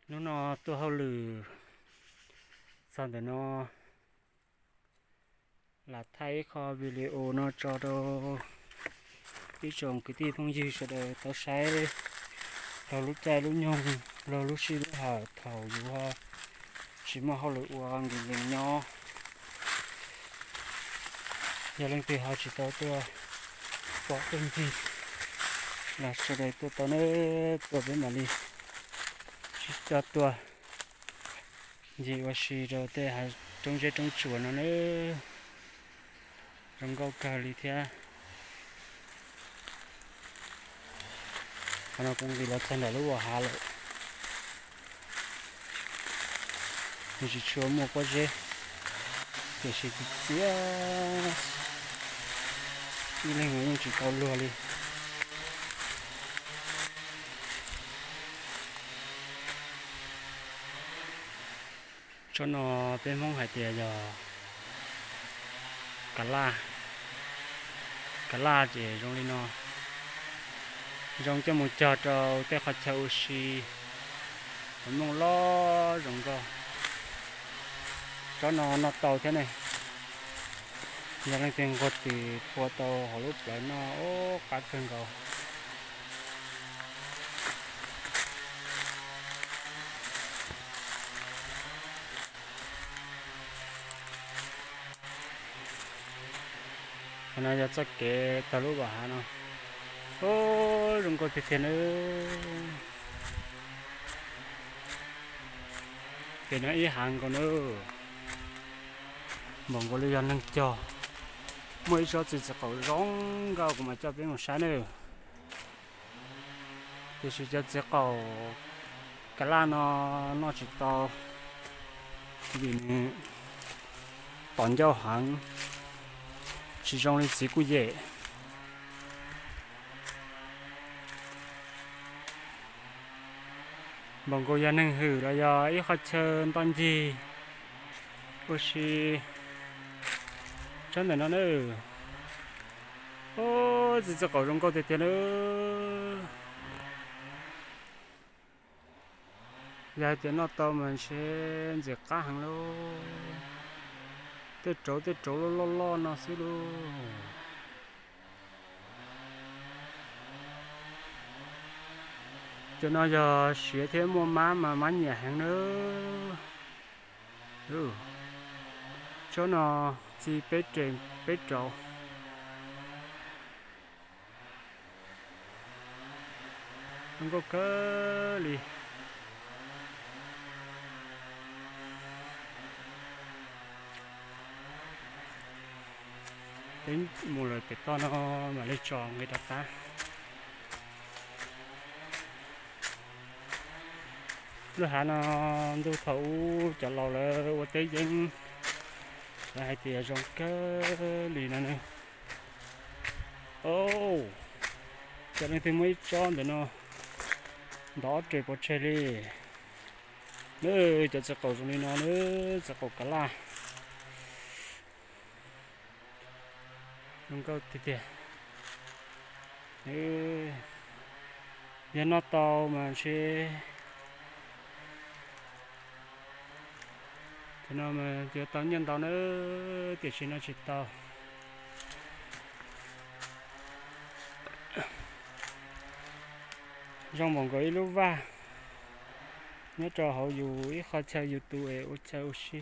Hnub no tuaj hauj lwm txog ntawm no, lam thaij ib qho video no tso rau ib tsoom kwv tij phooj ywg sawv daws tau saib laug lub caij lub nyoog, laug lub sij lub hawm thaum yus tsis muaj hauj lwm ua nkees nkees nyob. Yog leej twg ho tsis tau tuaj pom tuaj ncig los sawv daws tuaj tau nawb, tuaj peb mam li sib coj tuaj ncig ua si rau tej hav roob zeb roob tsuas no nawb. Zoo nkauj kawg li thiab. Qhov no kuv nqis los txog nram lub hav lawm, nws tsis tshua muaj pob zeb, tiam sis txias txias, ib leeg mas yeej tsis tau luag li. Tsob no peb Hmoob hais tias yog kav laj. Kav laj ces zoo li no, zoo coj mus cog rau tej qhov chaw ua si, mooj loj zoo nkauj. Tsob no noj tau thiab ne, yog leej twg nquag tis phua tau hauv lub plawv noj, ub, qab kawg nkaus. Qhov no yog txoj kev taug lub vam hav no. Ub, zoo nkauj tiag tiag nawb. Pem no ib hav nkaus nawb. Npaum nkaus li yog neeg cog. Muaj ib tsob txiv txiv qaum zoo nkauj kuv mam coj peb mus saib nawb. Tiam sis cov txiv qaum kav laj no noj tsis tau, vim nws tom ncauj heev, tsis zoo li txiv kuj yem. Npaum nkaus yog neeg hwm los yog ib qho chaw ntoj ncig ua si tsob ntawm no nawb. Ub, txiv txiv qaum zoo nkauj tiag tiag nawb. Yog hais tias noj tau mas ntshe ntxim qab heev lauj. Tej rauv tej rauv loj loj loj no xwb lauj. Cov no yog siav thiab muaj mab mas mab nyiam heev nawb. Tsob no txi peb rau. Zoo nkauj kawg li. Peb mus lawm pem toj no mam li tso nqe rov qab. Lub hav no ntuj thaum ub cov laus lawv ua teb yeeb, lawv hais tias zoo kawg li no ne. Au, cov leej twg muaj ib tsob ntawm no ntov ob res pov tseg li. Nws cov txiv qaum zoo li no nws txiv qaum kav laj. Zoo nkauj tiag tiag. Yog noj tau mas ntshe, cov no mas yuav tau nyiaj ntau nawb, tiam sis noj tsis tau. Zoo npaum nkaus ib lub vaj nyob rau hauv yus ib qho chaw yus tus es ua chaw ua si.